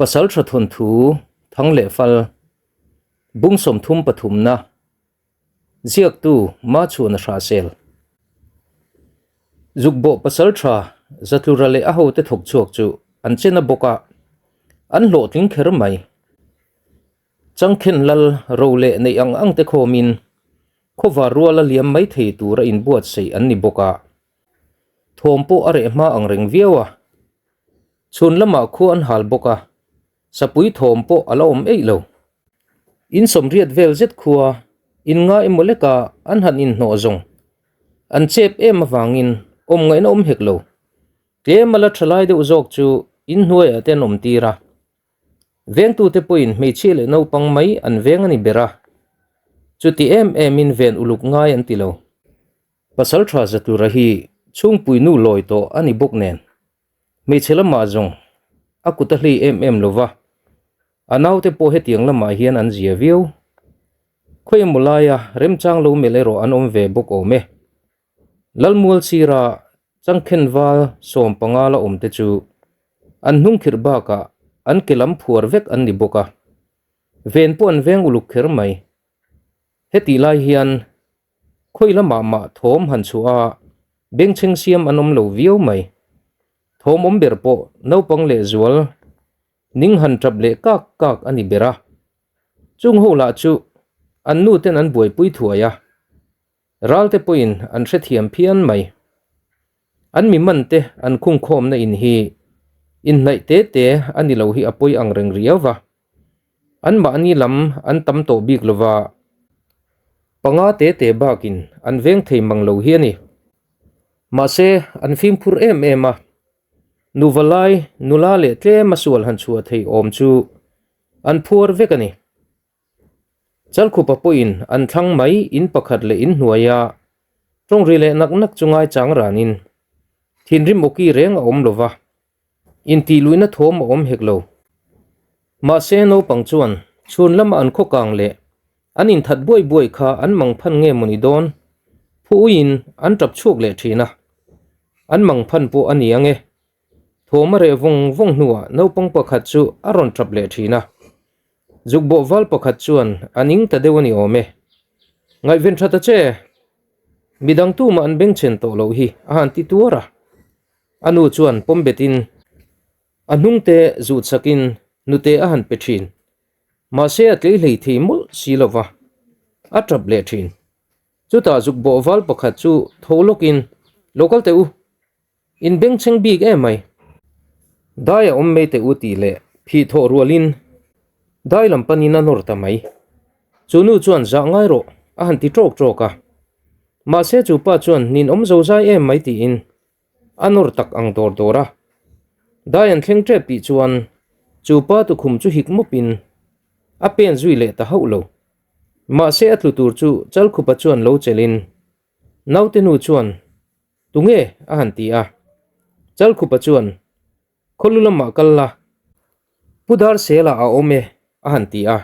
Pasalṭha thawnthu thang leh fal bung 33 na ziaktu Machhuana Hrahsel. Zukbawh pasalṭha Zatlura leh a hote thawk chhuak chu an che na bawk a, an hlawhtling kher mai. Changkhen lal ro leh neih ang ang te khawmin khawvar ruala liam mai thei tura inbuatsaih an ni bawk a, thawm pawh a reh hma ang reng viau a. Chhun lamah khua an hal bawk a, sapui thawm pawh a la awm eih lo. In sawmriat vel zet khua in ngai emaw leka an han inhnawh zawng an chep em avangin awm ngaihna awm hek lo. Tlem a la tha lai deuh zawk chu inhnuaiah te an awm tir a. Vengtute pawhin hmeichhia leh naupang mai an veng a ni ber a, chuti em emin ven uluk ngai an ti lo. Pasaltha Zatura hi chhungpui nu lawi tawh a ni bawk nen Hmeichhe lamah zawng a kut a hlei em em lo va, a naute pawh hetiang lamah hian an zia viau. Khawi emaw laia remchang lo melh erawh an awm ve bawk awm e. Lalmual sira changkhen val 15 la awm te chu an hnung khirh bakah an ke lam phuar vek an ni bawk a, ven pawh an veng uluk kher mai. Hetih lai hian Khawi lamah mah thawm han chhuah a, bengchheng siam an awm lo viau mai. Thawm awm ber pawh naupang leh zual ning han tap leh kak kak a ni ber a. Chung ho lah chu an nu ten an buaipui thuai a, ral te pawhin an hrethiam phian mai. An mi man te an khungkhawmna in hi inhnaih te te a ni lo hi a pawi ang reng riau va. An mahni lam an tam tawh bik lova, panga te te bakin an veng thei mang lo hi a ni. Mahse, an fimkhur em em a, nuva lai nula leh tlem a sual han chhuah thei awm chu an phuar vek a ni. Chalkhupa pawhin an thlang mai in pakhat leh in hnuaia tawngri leh nak nak chu ngaichang ranin thinrim awki reng a awm lo va, intihluihna thawm a awm hek lo. Mahse naupang chuan chhun lama an khaw kang leh an inthat buai buai kha an mang phan nge mawni dawn phu uiin an tap chhuak leh thin a, an mang phan pawh a ni ang e. Thawm a reh vawng vawng hnuah naupang pakhat chu a rawn tap leh thin a. Zukbawh val pakhat chuan a ning ta deuh a ni awm e. Ngaihven tha ta che! Midang tumah an bengchhen tawh loh hi a han ti tuar a. A nu chuan pawm betin a hnungte zut sakin hnute a han pe thin. Mahse a tlei hlei thei mawlh si lo va, a tap leh thin. Chutah zukbawh val pakhat chu tho lawkin, Lo kal teh u! In bengchheng bik em mai. Dai a awm mai teh u tih leh phih thawh rualin dai lam panin a nawr ta mai. Chu nu chuan zah ngai rawh a han ti tawk tawk a. Mahse chu pa chuan nin awm zo zai em mai tiin a nawr tak ang dawr dawr a. Dai an thleng tep tih chuan chu pa tukhum chu hik mawpin a pen zui leh ta hauh lo. Mahse a tlu tur chu Chalkhupa chuan lo chelhin naute nu chuan Tunge? a han ti a. Chalkhupa chuan, Khawlu lamah kal la, Pu Darsela a awm e, a han ti a.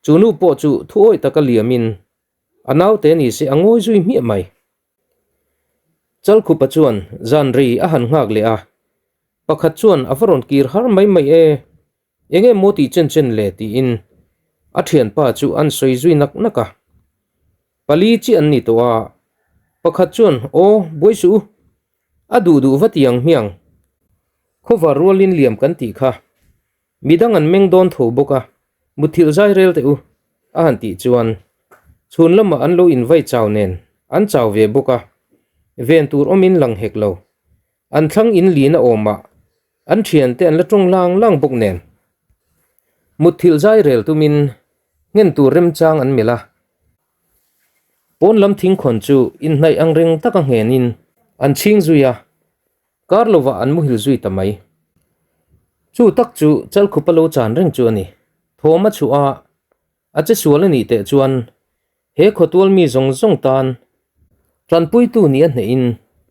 Chu nu pawh chu thu awih taka liamin a naute ni se a ngawi zui hmiah mai. Chalkhupa chuan zan rei a han nghak leh a, pakhat chuan a va rawn kir har mai mai e, Eng emaw tih chen chen le tiin a thianpa chu an sawi zui nak nak a. Pali chi an ni tawh a, pakhat chuan aw buai suh u, a duh duh va ti ang hmiang, khawvar rualin liam kan tih kha, midang an meng dawn tho bawk a, mutthilh zai rel teh u a han tih chuan chhun lamah an lo invai chau nen an chau ve bawk a, ven tur awmin lang hek lo, an thlang in lin a awmah An thiante an la tawng lang lang bawk nen. Mutthilh zai rel tumin nghen tur remchang an melh a. Pawn lam thingkhawn chu inhnaih ang reng taka nghenin an chhing zui a, kar lovah an muhil zui ta mai. Chu tak chu Chalkhupa lo chan reng chu a ni. Thawm a chhuah a, a che sual a nih teh chuan He khawtual mi zawng zawng tan tanpuitu nih a hnehin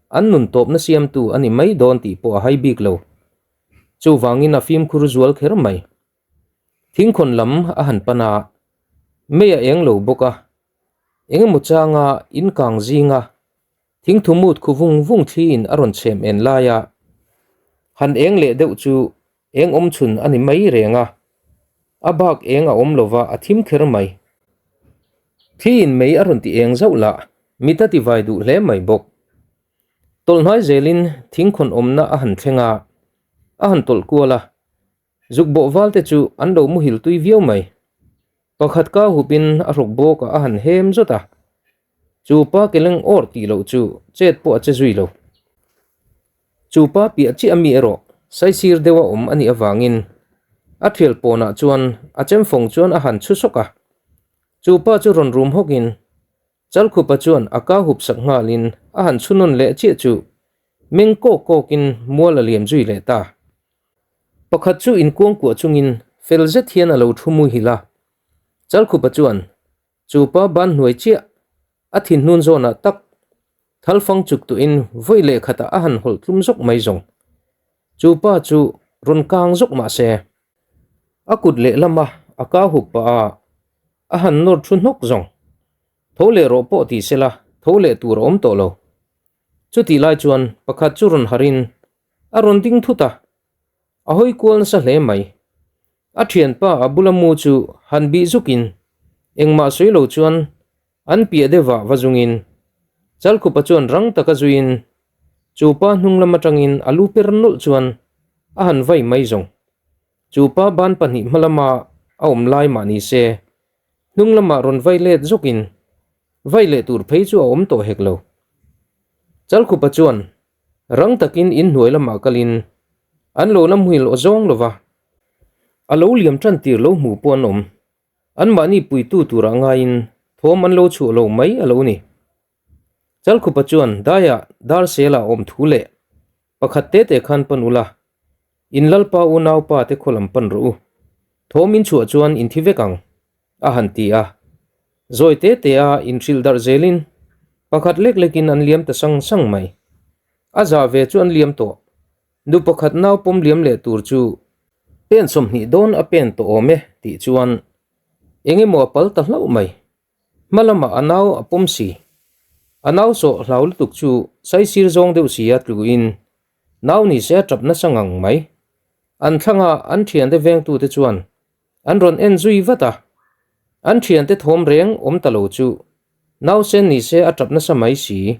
an nun tawpna siamtu a ni mai dawn tih pawh a hai bik lo. Chuvangin a fimkhur zual kher mai. Thingkhawn lam a han pan a, mei a eng lo bawk a, engemaw changa in kang zinga thingthu mut khu vung vung thliin a rawn chhem en lai a, han eng leh deuh chu. Eng awm chhun a ni mai reng a, a bak eng a awm lova a thim kher mai. Thli in mei a rawn ti eng zauh lah, mit a ti vai duh hle mai bawk. Tawlh hnai zelin thingkhawn awmna a han thleng a, a han tawlh kual a, zuk bawh val te chu an lo muhil tui viau mai. Pakhat ka hupin a hrawk bawk a a han hem zawt a, chu pa keleng awr tih loh chu chet pawh a che zui lo. Chu pa piah chiah ami erawh saisir deuha awm a nih avangin a thial pawnah chuan a chemfawng chuan a han chhu sawk a. Chu pa chu rawn rum hawkin Chalkhupa chuan a ka hup sak nghalin a han chhu nawn leh chiah chu meng kawk kawkin mual a liam zui leh ta. Pakhat chu inkuangkuah chungin fel zet hian a lo thu muhil a. Chalkhupa chuan Chu pa ban hnuai chiah a thin hnun zawnah tak thalfang chuk tuhin vawi leh khatah a han hawlh tlum zawk mai zawng. Chu pa chu rawn kang zawk mah se, a kut lehlama a kau hup pah a, a han nawr thu hnawk zawng. Tho leh rawh pawh ti sela tho leh tur a awm tawh lo. Chutih lai chuan pakhat chu rawn harhin a rawn ding thut a, A hawi kual nasa hle mai. A thianpa a bula mu chu han bih zukin engmah sawi lo chuan an piah deuhah va zungin Chalkhupa chuan rang taka zuiin chu pa hnung lam atangin a lu per nawlh chuan a han vai mai zawng. Chu pa ban pahnih hma lama a awm lai mah ni se hnung lamah rawn vai let zawkin vai leh tur phei chu a awm tawh hek lo. Chalkhupa chuan Rang takin in hnuai lamah kalin an lo la hmuil aw zawng lova, a lo liam tan tir lo hmuh pawh an awm. Anmahni puitu turah ngaiin thawm an lo chhuah lo mai a lo ni. Chalkhupa chuan daiah Darsela awm thu leh pakhat te te khan pan ula, in lalpa unaupa te khaw lam pan rawh u, thawm in chhuah chuan in thi vek ang, a han ti a. Zawi te te a inhrilh darh zelin pakhat lek lekin an liam ta sang sang mai. A zah ve chu an liam tawh. Nu pakhat nau pawm liam leh tur chu pen 20 dawn a pen tawh awm e tih chuan eng emaw a pal ta hlauh mai. Hma lamah a nau a pawm si. A nau sawh hlau lutuk chu saisir zawng deuh si a tluin nau ni se a tap nasa ngang mai. An thlanga an thiante vengtute chuan An rawn en zui vat a, an thiante thawm reng awm ta lo chu nausen ni se a tap nasa mai si.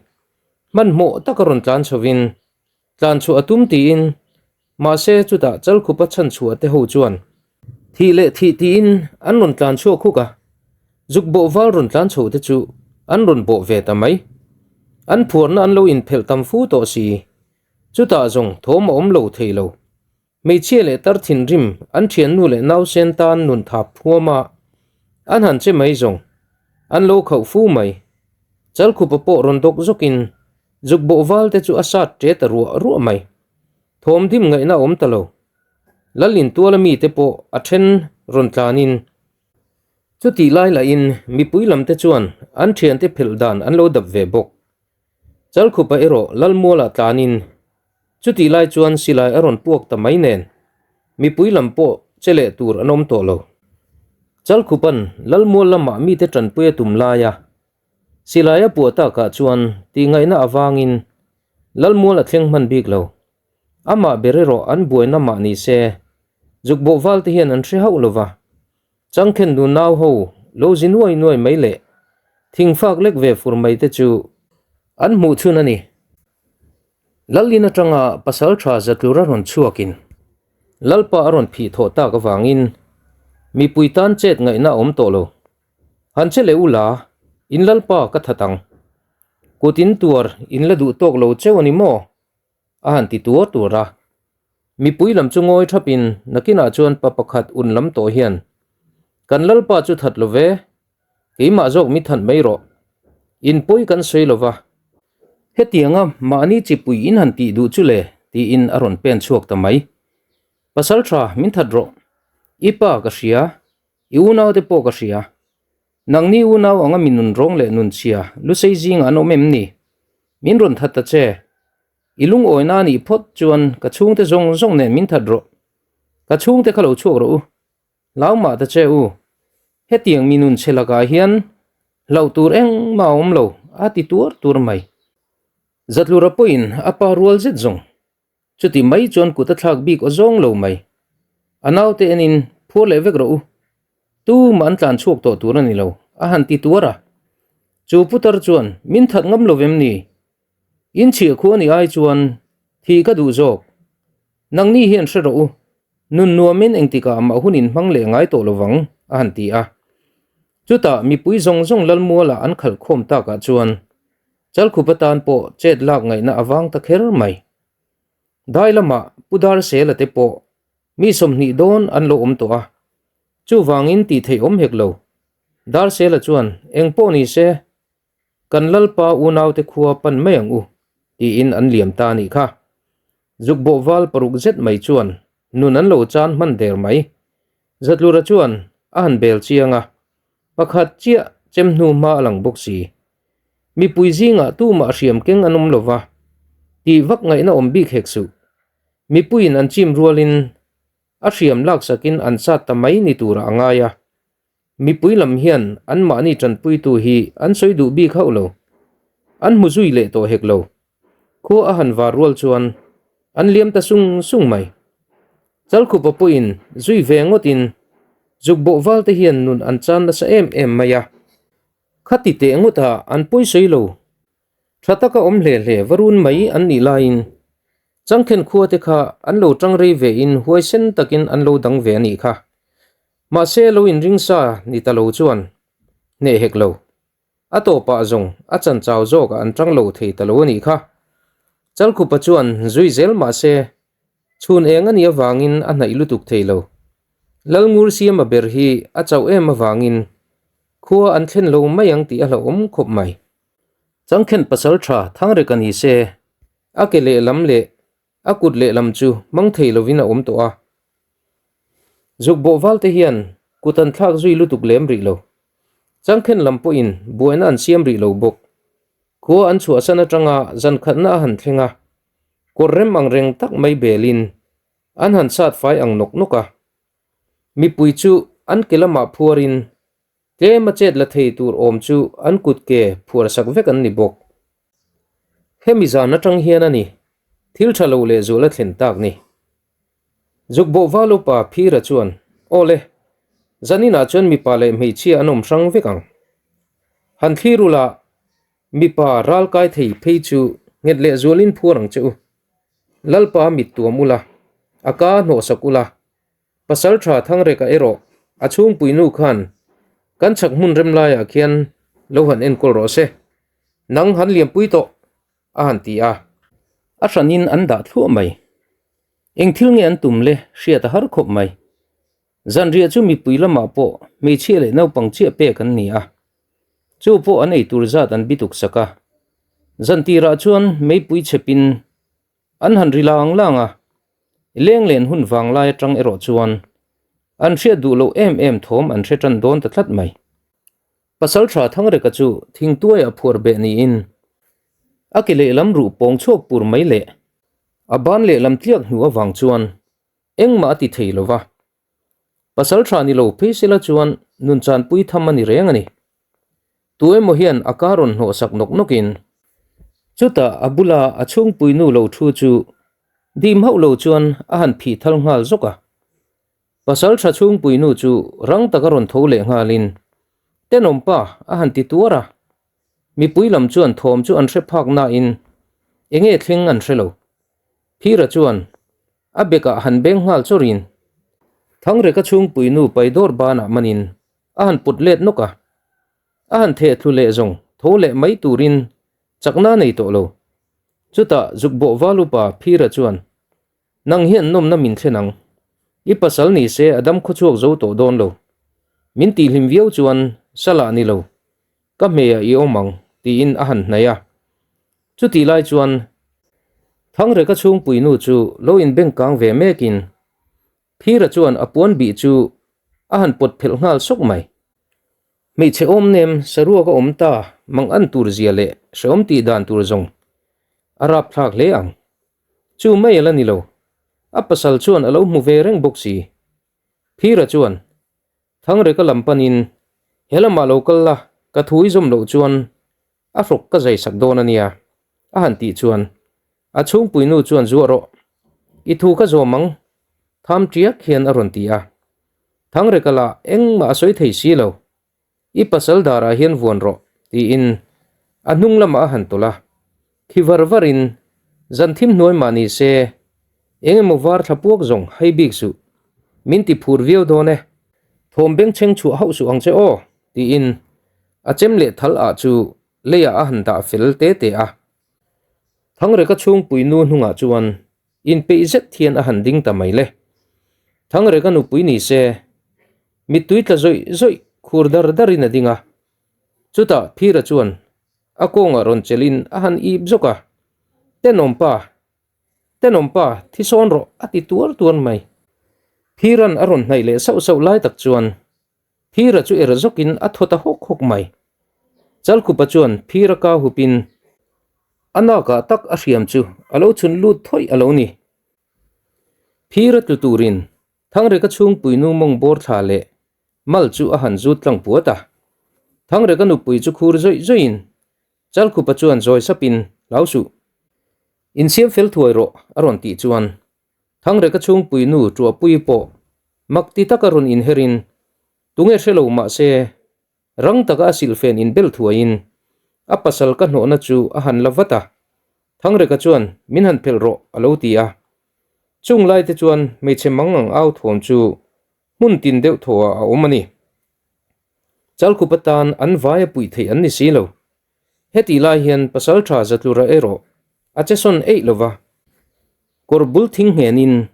Hmanhmawh taka rawn tlan chhovin tlan chhuah a tum tiin mahse chutah Chalkhupa chhanchhuah te ho chuan thih leh thih tiin an rawn tlan chhuak huk a, zuk bawh val rawn tlan chho te chu an rawn bawh ve ta mai. An phuarna an lo inphelh tam fu tawh si, chutah zawng thawm a awm lo thei lo. Hmeichhia leh tar thinrim an thiannu leh nausen tan nun thap huam a, an han che mai zawng. An lo khauh fu mai. Chalkhupa pawh rawn dawk zawkin zuk bawh val te chu a sat ṭe ta ruah ruah mai. Thawm dim ngaihna a awm ta lo. Lalin tuala mite pawh a then rawn tlanin chutih lai lahin mipui lam te chuan an thiante phelh dan an lo dap ve bawk. Chalkhupa erawh Lalmualah tlanin Chutih lai chuan silai a rawn puak ta mai nen, mipui lam pawh che leh tur an awm tawh lo. Chalkhupan Lalmual lamah mite tanpui a tum lai a, silai a puah takah chuan tihngaihna avangin Lalmual a thleng hman bik lo. Amah ber erawh an buaina mah ni se, zukbawh valte hian an hre hauh lo va, Changkhen nu nau ho lo zi nuai nuai mai leh thingfak lek ve fur mai te chu an hmuh chhun a ni. Lalin atanga pasal tha zatlur a rawn chhuakin Lalpa a rawn phih thawh tak avangin mipui tan chet ngaihna a awm tawh lo. Han che leh u la, in Lalpa ka that ang. Kut in tuar in la duh tawk lo cheu a ni maw? A han ti tuar tuar a. Mipui lam chu ngawi thapin nakinah chuan pa pakhat un lam tawh hian, Kan Lalpa chu that lo ve, keimah zawk mi that mai rawh. In pawi kan sawi lo va. Hetianga mahni chipui in han tih duh chu le, tiin a rawn pen chhuak ta mai. Pasal tha, min that rawh. I pa ka hria, i unaute pawh ka hria. Nangni unau anga mi nun rawng leh nun chhia lusei zingah an awm em ni? Min rawn that ta che. I lungawina a nih phawt chuan ka chhungte zawng zawng nen min that rawh. Ka chhungte kha lo chhuak rawh u. Hlau mah ta che u. Hetiang mi nun chhe lakah hian hlauh tur engmah a awm lo, a ti tuar tuar mai. Zatlura pawhin a pa rual zet zawng. Chuti mai chuan kut a thlak bik aw zawng lo mai. A naute enin phuar leh vek rawh u, tumah an tlan chhuak tawh tur a ni lo, a han ti tuar a. Chu putar chuan min that ngam lo vem ni? In chhiah khu a nih ai chuan thih ka duh zawk. Nangni hian hre rawh u, nun nuamin engtikah mah hun in hmang leh ngai tawh lo vang, a han ti a. Chutah mipui zawng zawng Lalmuala an khalh khawm takah chuan Chalkhupa tan pawh chet lak ngaihna a vang ta kher mai. Dai lamah Pu Darsela te pawh mi 20 dawn an lo awm tawh a, chuvangin tih theih awm hek lo. Darsela chuan eng pawh ni se, kan Lalpa unaute khua pan mai ang u, tiin an liam ta a nih kha. Zuk bawh val paruk zet mai chuan nun an lo chan hman der mai. Zatlura chuan a han bel chiang a, pakhat chiah chem hnu hma a lang bawk si. Mipui zingah tumah hriam keng an awm lo va, tih vak ngaihna awm bik hek suh. Mipuiin an chim rualin a hriam laksakin an sat ta mai ni turah a ngai a. Mipui lam hian anmahni tanpuitu hi an sawi duh bik hauh lo. An hmu zui leh tawh hek lo. Khua a han var rual chuan an liam ta sung sung mai. Chalkhupa pawhin zui ve ngawtin zuk bawh val te hian nun an chan nasa em em mai a. Khati teh ngawtah an pawi sawi lo. Tha taka awm hle hle va run mai an nih laiin Changkhen khua te kha an lo tang rei ve in huaisen takin an lo dang ve a nih kha. Mahse lo inring sa ni ta lo chuan hneh hek lo. A tawpah zawng a chan chau zawkah an tang lo thei ta lo a nih kha. Chalkhupa chuan zui zel mahse chhun eng a nih avangin a hnaih lutuk thei lo. Lalngur siama ber hi a chauh em avangin khua an thlen lo mai ang tih a hlauhawm khawp mai. Changkhen pasal tha Thangreka ni se a ke lehlam leh a kut lehlam chu hmang thei lovin a awm tawh a. Zuk bawh val te hian kut an thlak zui lutuk lem rih lo. Changkhen lam pawhin buaina an siam rih lo bawk. Khua an chhuahsan atanga zan khatna a han thleng a, kawr rem ang reng tak mai belin an han sat fai ang nawk nawk a. Mipui chu an ke lamah phuarin Tlem a chet la thei tur awm chu an kut ke phuar sak vek an ni bawk. Hemi zan atang hian a ni, thil tha lo leh zual a thlen tak ni. Zuk bawh val upa Phira chuan, Aw le, zaninah chuan mipa leh hmeichhia an awm hrang vek ang. Han thlir ula, mipa ral kai thei phei chu nghet leh zualin phuar ang che u. Lalpa mit tuam ula, a ka hnawhsak ula, Pasal tha Thangreka erawh a chhungpui nu khan kan chhak hmun rem laiah khian lo han enkawl rawh se, nang han liampui tawh a han ti a. A hranin an dah thluah mai. Eng thil nge an tum le hriat a har khawp mai. Zanriah chu mipui lamah pawh hmeichhia leh naupang chiah pek an ni a. Chu pawh an eitur zat an bituk sak a. Zantirah chuan meipui chhepin An han ri lang lang a, leng len hun vang lai atang erawh chuan an hriat duh loh em em thawm an hre tan dawn ta tlat mai. Pasaltha Thangreka chu thingtuaiah phuar beh niin a ke lehlam ruh pawng chhuak pur mai leh a ban lehlam tliak hnu avang chuan engmah a ti thei lo va. Pasaltha ni lo phei sela chuan nunchanpui tham a ni reng a ni. Tu emaw hian a ka rawn hnawh sak nawk nawkin chutah a bula a chhungpui nu lo thu chu dim hauh lo chuan a han phih thal nghal zawk a. Pasaltha chhungpui nu chu rang taka rawn tho leh nghalin Tenawm pa a han ti tuar a. Mipui lam chuan thawm chu an hre phak nain enge thleng an hre lo. Phira chuan a bekah han beng nghal chawrin Thangreka chhungpui nu paidawr banah manin a han put let nawk a, a han theh thlu leh zawng tho leh mai turin chakna nei tawh lo. Chutah zuk bawh val upa Phira chuan, Nang hian nawmna min thlen ang. I pasal ni se a dam khawchhuak zo tawh dawn lo. Min tihhlim viau chuan salah ni lo, ka hmeiah i awm ang, tiin a han hnaih a. Chutih lai chuan Thangreka chhungpui nu chu lo inbengkang ve mekin Phira chuan a puan bih chu a han pawt phelh nghal sawk mai. Hmeichhe awm nem saruak a awm ta mang an tur zia leh hrehawm tih dan tur zawng a rap thlak hle ang. Chu mai a la ni lo. A pasal chuan a lo hmu ve reng bawk si. Phira chuan Thangreka lam panin he lamah lo kal la ka thu i zawm loh chuan A hrawk ka zai sak dawn a nia, a han tih chuan a chhungpui nu chuan zuah rawh. I thu ka zawm ang. Tham ṭiak hian a rawn ti a. Thangreka lah engmah a sawi thei si lo. I pasal darah hian vuan rawh, tiin a hnung lamah a han tawlh a. Khi var varin, Zan thim hnuai mah ni se, eng emaw var thla puak zawng hai bik suh. Min ti phur viau dawn e. Thawm bengchheng chhuah hauh suh ang che aw, tiin a chem leh thal ah chu leiah a han dah fel te te a. Thangreka chhungpui nu hnungah chuan inpeih zet hian a han ding ta mai le. Thangreka nupui ni se, mittui tla zawih zawih khur dar darin a ding a. Chutah Phira chuan a kawngah rawn chelhin a han ip zawk a, Tenawmpa! Tenawmpa, thi sawn rawh a ti tuar tuar mai. Phira'n a rawn hnaih leh sauh sauh lai tak chuan Phira chu er zawkin a thaw ta hawk hawk mai. Chalkhupa chuan Phira kau hupin a nakah tak a hriam chu a lo chhun lut thawih a lo ni. Phira tlu turin Thangreka chhungpui nu mawng bawr thla leh mal chu a han zut tlang puat a. Thangreka nupui chu khur zawih zawihin Chalkhupa chuan zawi sapin hlau suh. Insiam fel thuai rawh a rawn tih chuan Thangreka chhungpui nu Tuahpuii pawh mak ti taka rawn inherin, tunge hre lo mah se, rang taka a silhfen inbel thuaiin a pasal ka hnawhna chu a han la vat a. Thangreka chuan min han phelh rawh a lo ti a. Chung lai te chuan hmeichhe mang ang au thawm chu hmun tin deuh thaw ah a awm a ni. Chalkhup atan an vai a puih theih an ni si lo. Hetih lai hian Pasaltha Zatlura erawh a che sawn eih lo va, kawr bul thing nghenin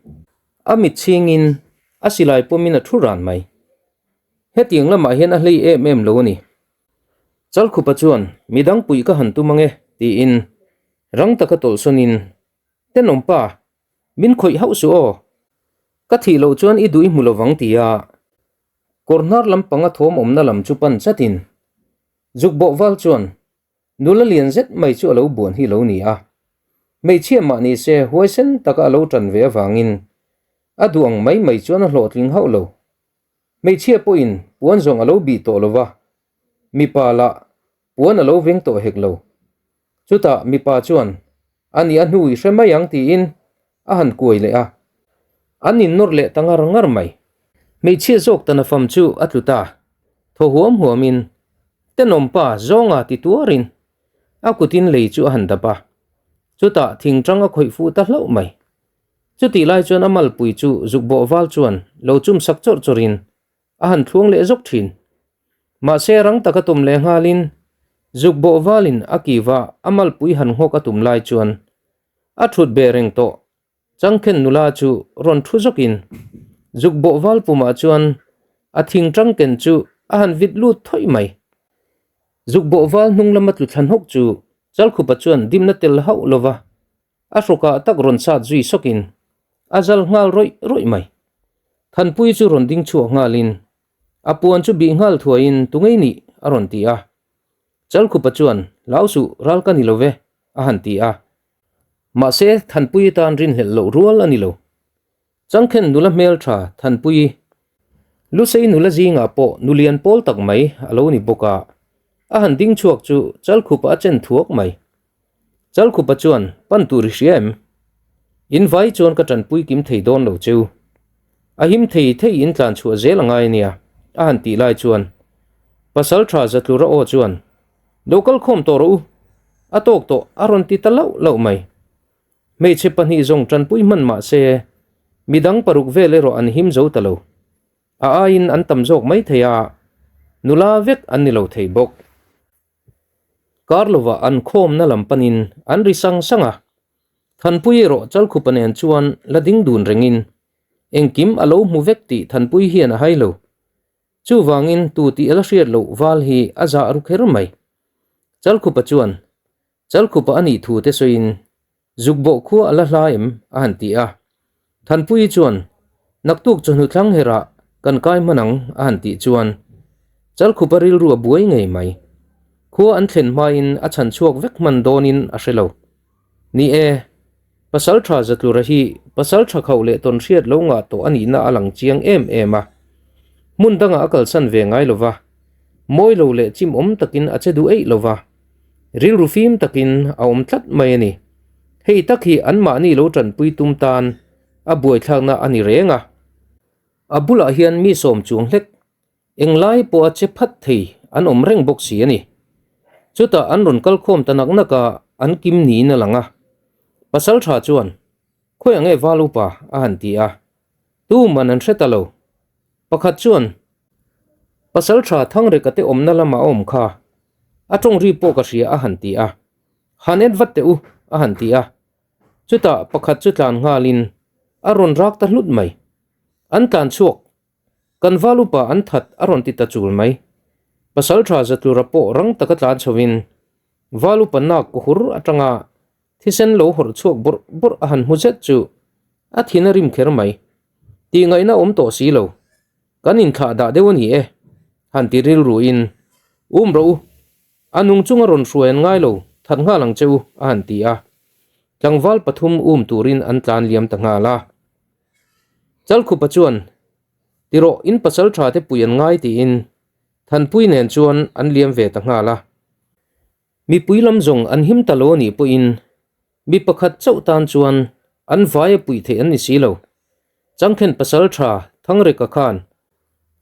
a mit chhingin a silai pawmin a thu ran mai. Hetiang lamah hian a hlei em em lo a ni. Chalkhupa chuan midang puih ka han tum ange tiin rang taka tawlhsawnin Tenawmpa, min khawih hauh suh aw. Ka thih loh chuan i duh i hmu lovang tia kawr hnar lampanga thawm awmna lam chu pan chatin Zuk bawh val chuan nula lian zet mai chu a lo buan hi lo ni a. Hmeichhia mah ni se huaisen taka a lo tan ve avangin a duh ang mai mai chuan a hlawhtling hauh lo. Hmeichhia pawhin puan zawng a lo bih tawh lo va, mipa lah puan a lo veng tawh hek lo. Chutah mipa chuan a nih a hnu i hre mai ang tiin a han kuai leh a. An innawr leh ta ngar ngar mai. Hmeichhia zawk ta nafam chu a tlu ta. Thaw huam huamin tenawmpa zawnga ti tuarin a kutin lei chu a han dap a. Chutah thingtang a khawih fuh ta hlauh mai. Chutih lai chuan a malpui chu zuk bawh val chuan lo chum sak chawrh chawrhin a han thluang leh zawk thin. Mahse rang taka tum leh nghalin zuk bawh valin a kiva a malpui han nghawk a tum lai chuan a thut be reng tawh. Changkhen nula chu rawn thu zawkin zuk bawh val pumah chuan a thing tangken chu a han vit lut thawih mai. Zuk bawh val hnung lama tlu thla hnawk chu Chalkhupa chuan dimna tel hauh lova a hrawkah tak rawn sat zui sawkin a zal nghal rawih rawih mai. Thanpui chu rawn ding chhuak nghalin a puan chu bih nghal thuaiin tungei nih a rawn ti a. Chalkhupa chuan hlau suh ral ka ni lo ve a han ti a. Mahse Thanpui tan rinhlelh loh rual a ni lo. Changkhen nula hmeltha Thanpui Lusei nula zingah pawh nulian pawl tak mai a lo ni bawk a, a han ding chhuak chu Chalkhupa a chen thuak mai. Chalkhupa chuan pan tur i hria em? In vai chuan ka tanpui kim thei dawn lo cheu. A him thei thei in tlan chhuah zel a ngai ania a han tih lai chuan Pasaltha Zatlura aw chuan Lo kal khawm tawh rawh u, a tawk tawh a rawn ti ta lauh lauh mai. Hmeichhe pahnih zawng tanpui hman mah se, midang paruk vel erawh an him zo ta lo. A aiin an tam zawk mai thei a, nula vek an ni lo thei bawk. Kar lovah an khawmna lam panin an ri sang sang a, Thanpui erawh Chalkhupa nen chuan la ding dun rengin engkim a lo hmu vek tih Thanpui hian a hai lo. Chuvangin tu tih a la hriat loh val hi a zah ru kher mai. Chalkhupa chuan Chalkhupa a nih thu te sawiin Zukbawh khua a la hla em? a han ti a. Thanpuii chuan, Naktuk chawhnu thlang herah kan kai hman ang a han tih chuan Chalkhupa rilru a buai ngei mai. Khua an thlen hmain a chhan chhuak vek hman dawnin a hre lo. Ni e, Pasaltha Zatlura hi pasaltha khauh leh tawn hriat lo ngah tawh a nihna a lang chiang em em a. Hmun dangah a kalsan ve ngai lo va, mawi lo leh chimawm takin a che duh eih lo va. Rilru fim takin a awm tlat mai a ni. Hei tak hi anmahni lo tanpui tum tan a buaithlakna a ni reng a. A bulah hian mi sawm chuang hlek englai pawha che phat thei an awm reng bawk si a ni. Chutah an rawn kal khawm ta nak nak a, an kim niin a lang a. Pasal tha chuan, Khawi ang e val upa? a han ti a. Tuman an hre ta lo. Pakhat chuan, Pasal tha Thangreka te awmna lamah a awm kha, a tawng ri pawh ka hria a han ti a. Han en vat teh u, a han ti a. Chutah pakhat chu tlan nghalin a rawn rak ta hlut mai. An tlan chhuak, kan val upa an that a rawn ti ta chul mai. Pasaltha Zatlura pawh rang taka tlan chhovin val upa nak hur atanga thisen lo hawrh chhuak bawrh bawrh a han hmu zet chu a thin a rim kher mai. Tih ngaihna awm tawh si lo. Kan inthlah dah deuh a ni e, han ti rilruin um rawh u. A nung chunga rawn hruai an ngai lo, that nghal ang che u, a han ti a. Tlangval pathum um turin an tlan liam ta nghal a. Chalkhupa chuan, Ti rawh, in pasal tha te pui an ngai tiin Thanpui nen chuan an liam ve ta nghal a. Mipui lam zawng an him ta lo a nih pawhin mi pakhat chauh tan chuan an vai a puih theih an ni si lo. Changkhen pasal tha Thangreka khan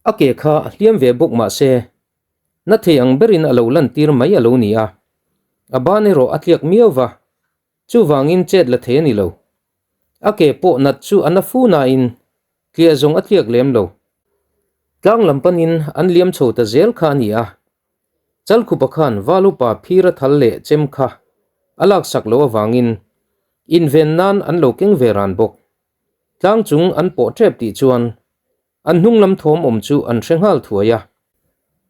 a ke kha a hliam ve bawk mah se Na thei ang berin a lo lantir mai a lo ni a, a ban erawh a tliak miau va, chuvangin chet la thei a ni lo. A ke pawh nat chu a na fu nain tliah zawng a tliak lem lo. Tlang lam panin an liam chho ta zel kha a ni a, Chalkhupa khan Valupa phir a thal leh chem kha a laksak loh avangin inven nan an lo keng ve ran bawk. Tlang chung an pawh tep tih chuan An hnung lam thawm awm chu an hre nghal thuai a.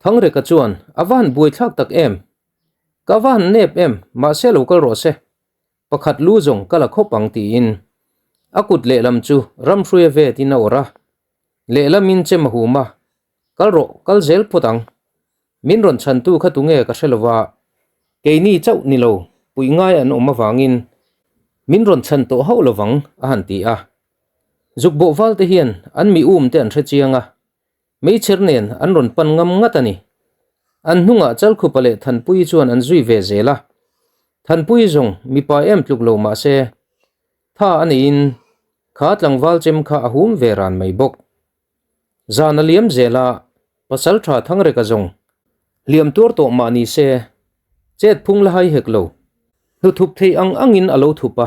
Thangreka chuan, A va han buaithlak tak em? Ka va han nep em? Mahse lo kal rawh se. Pakhat lu zawng ka la khawp ang tiin a kut lehlam chu ramhruia vetin a awrh a. Lehlamin chem a hum a, Kal rawh, kal zel phawt ang. Min rawn chhantu kha tunge ka hre lova, keini chauh ni lo, puih ngai an awm avangin min rawn chhan tawh hauh lovang a han ti a. Zuk bawh val te hian an mi um te an hre chiang a, meichher nen an rawn pan ngam ngat a ni. An hnungah Chalkhupa leh Thanpuii chuan an zui ve zel a, Thanpuii zawng mipa em tluk lo mah se, tha a neiin kha tlangval chem kha a hum ve ran mai bawk. Zan a liam zel a, pasal tha Thangreka zawng hliam tuar tawh mah ni se, chet phung la hai hek lo. Hnuthup thei ang angin a lo thup a,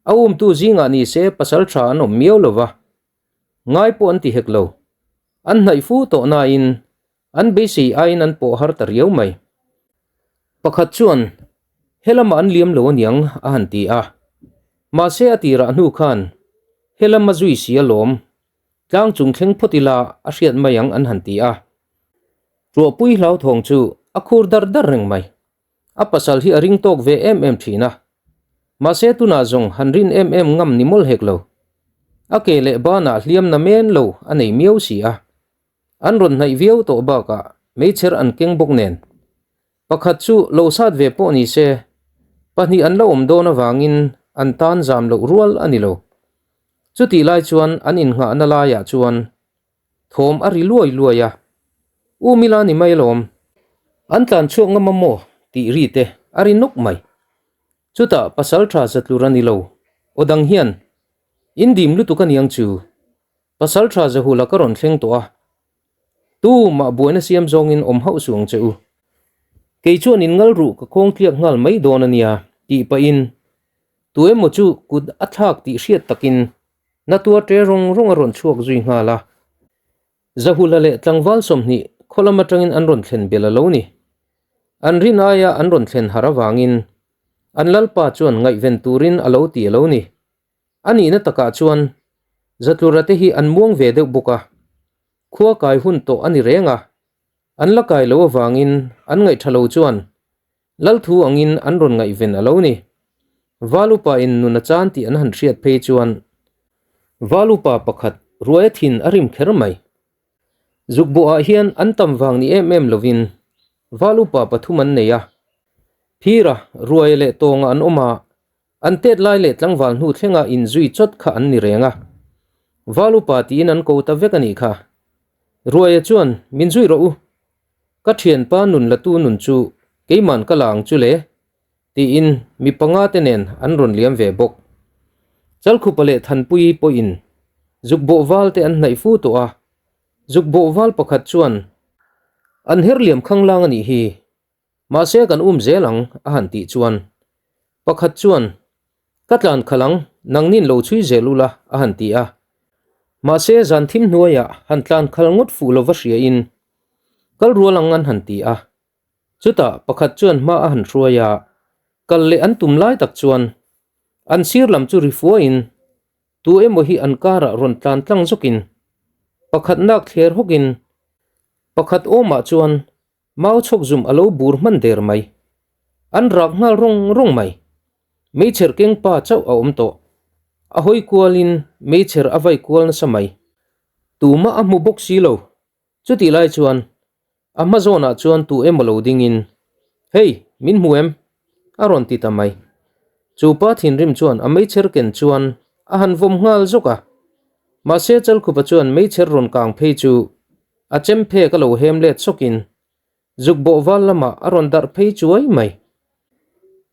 a umtu zingah ni se pasal tha an awm miau lo va, ngai pawh an ti hek lo. An hnaih fu tawh nain an beisei aiin an pawh har ta riau mai. Pakhat chuan, He lamah an liam lo aniang a han ti a, mahse a tirah hnu khan he lam a zui si alawm Tlang chung thleng phawt ila a hriat mai ang an han ti a. Ruahpui hlauthawng chu a khur dar dar reng mai. A pasal hi a ring tawk ve em em thin a. Mahse tunah zawng han rin em em ngam ni mawlh hek lo. A ke leh banah hliam na men lo a nei miau si a. An rawn hnaih viau tawh bakah meichher an keng bawk nen. Pakhat chu lo sat ve pawh ni se, pahnih an la awm dawn avangin an tan zam loh rual a ni lo. Chutih lai chuan an innghahna laiah chuan thawm a ri luai luai a, U Mila ni mai alawm, an tlan chhuak ngam a maw tih ri te a ri nawk mai. Chutah pasal tha zatlur a ni lo, aw dang hian in dim lutuk a niang chu, pasal tha zahula ka rawn thleng tawh a, tu mah buaina siam zawngin awm hauh suh ang che u. Kei chuan in ngal ruh ka khawng tliak nghal mai dawn a nia tih pahin Tu emaw chu kut a thlak tih hriat takin Natua ṭe rawng rawng a rawn chhuak zui nghal a. Zahula leh tlangval 20 khaw lam atangin an rawn thlen belh a lo ni. An rin aia an rawn thlen har avangin an lalpa chuan ngaihven turin a lo ti a lo ni. A nihna takah chuan Zatlura te hi an muang ve deuh bawk a, khua kai hun tawh a ni reng a, an la kai lo avangin an ngaihṭha lo chuan Lalthu angin an rawn ngaihven a lo ni. Valupa in nun a chan tih an han hriat phei chuan Valupa pakhat ruai a thin a rim kher mai. Zukbuah hian an tam vang ni em em lovin Valupa pathum an nei a. Phira, ruaia leh tawnga an awm a, an tet lai leh tlangval hnu thlenga inzui chawt kha an ni reng a. Valupa tiin an ko ta vek a nih kha. Ruaia chuan, Min zui rawh u, Ka thianpa nun latu nun chu keiman ka la ang chu le? tiin mi panga te nen an rawn liam ve bawk. Chalkhupa leh Thanpuii pawhin Zuk bawh val te an hnaih fu tawh a, zuk bawh val pakhat chuan, An her liam khanglang a nih hi, mahse kan um zel ang, a han tih chuan pakhat chuan, Ka tlan khalh ang, nangnin lo chhui zel ula, a han ti a. Mahse zan thim hnuaiah han tlan khalh ngawt fuh lova hriain kal rual ang an han ti a. Chutah pakhat chuan hma a han hruai a, kal leh an tum lai tak chuan an sir lam chu ri fuaiin tu emaw hi an karah rawn tlan tlang zawkin pakhat nak thler hawkin pakhat awmah chuan mau chhawk zum a lo bur hman der mai. An rak nghal rawng rawng mai. Meichher keng pa chauh a awm tawh. A hawi kualin meichher a vai kual nasa mai. Tumah a hmu bawk si lo. Chutih lai chuan a hma zawnah chuan tu emaw lo dingin, Hei, min hmu em? a rawn ti ta mai. Chu pa thinrim chuan a meichher ken chuan a han vawm nghal zawk a. Mahse Chalkhupa chuan meichher rawn kang phei chu a chem phek a lo hem let sawkin zuk bawh val lamah a rawn darh phei chuai mai.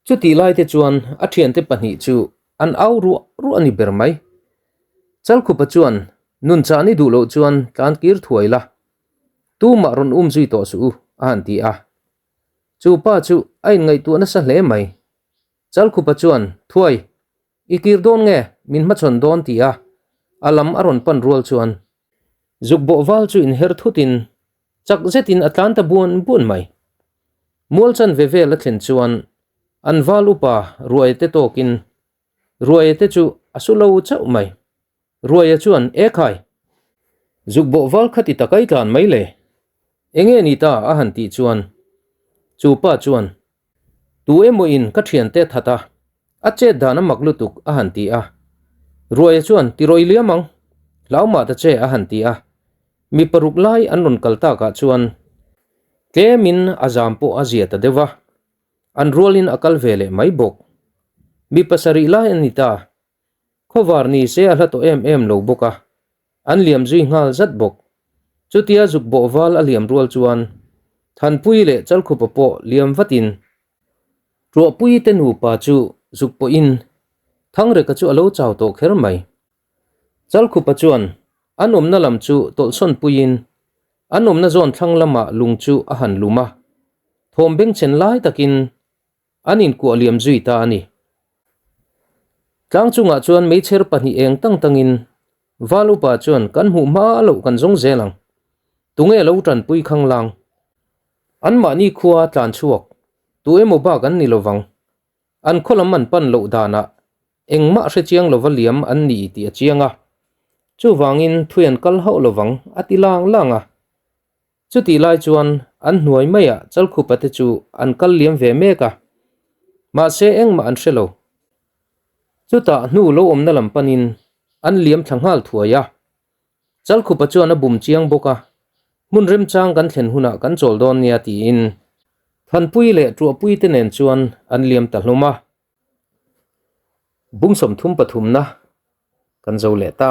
Chutih lai te chuan a thiante pahnih chu an au ruah ruah a ni ber mai. Chalkhupa chuan nun chah ni duh loh chuan tlan kir thuai la, tumah rawn um zui tawh suh u, a han ti a. Chu pa chu a inngaihtuah nasa hle mai. Chalkhupa chuan, Thuai, i kir dawn nge, min hmachhawn dawn ti a, a lam a rawn pan rual chuan zuk bawh val chu inher thutin chak zetin a tlan ta buan buan mai. Mual chanve vel a thlen chuan an val upa Ruaia te tawkin Ruaia te chu a su lo chauh mai. Ruaia chuan, E khai! Zuk bawh val kha ti tak ai tlan mai le. Enge ni ta a han tih chuan chu pa chuan, Tu emaw in ka thiante that a, a chet dan a mak lutuk a han ti a. Ruaia chuan, Ti rawih liam ang, hlau mah ta che a han ti a. Mi paruk lai an rawn kal takah chuan tlemin a zam pawh a zia ta deuh va, an rualin a kal ve leh mai bawk. Mi pasarih lai an ni ta, khawvar ni se a hla tawh em em lo bawk a, an liam zui nghal zat bawk. Chutia zuk bawh val a liam rual chuan Thanpui leh Chalkhupa pawh liam vatin Ruahpui te nupa chu zuk pawhin Thangreka chu a lo chau tawh kher mai. Chalkhupa chuan an awmna lam chu tawlhsawn puiin an awmna zawn thlang lamah lung chu a han lum a, thawm bengchhen lai takin an inkuah liam zui ta a ni. Tlang chungah chuan meichher pahnih eng tang tangin Val upa chuan kan hmuh hma loh kan zawng zel ang. Tunge lo tanpui khanglang? Anmahni khua tlan chhuak tu emaw bak an ni lovang. An khaw lam an pan loh danah engmah hre chiang lova liam an ni tih a chiang a, chuvangin thui an kal hauh lovang a ti lang lang a. Chutih lai chuan an hnuai maiah Chalkhupa te chu an kal liam ve mek a, mahse engmah an hre lo. Chutah hnu lo awmna lam panin an liam thla nghal thuai a. Chalkhupa chuan a bum chiang bawk a, hmun remchang kan thlen hunah kan chawl dawn nia tiin Thanpui leh Tuahpui te nen chuan an liam ta hlawm a. Bung 33 na kan zo leh ta.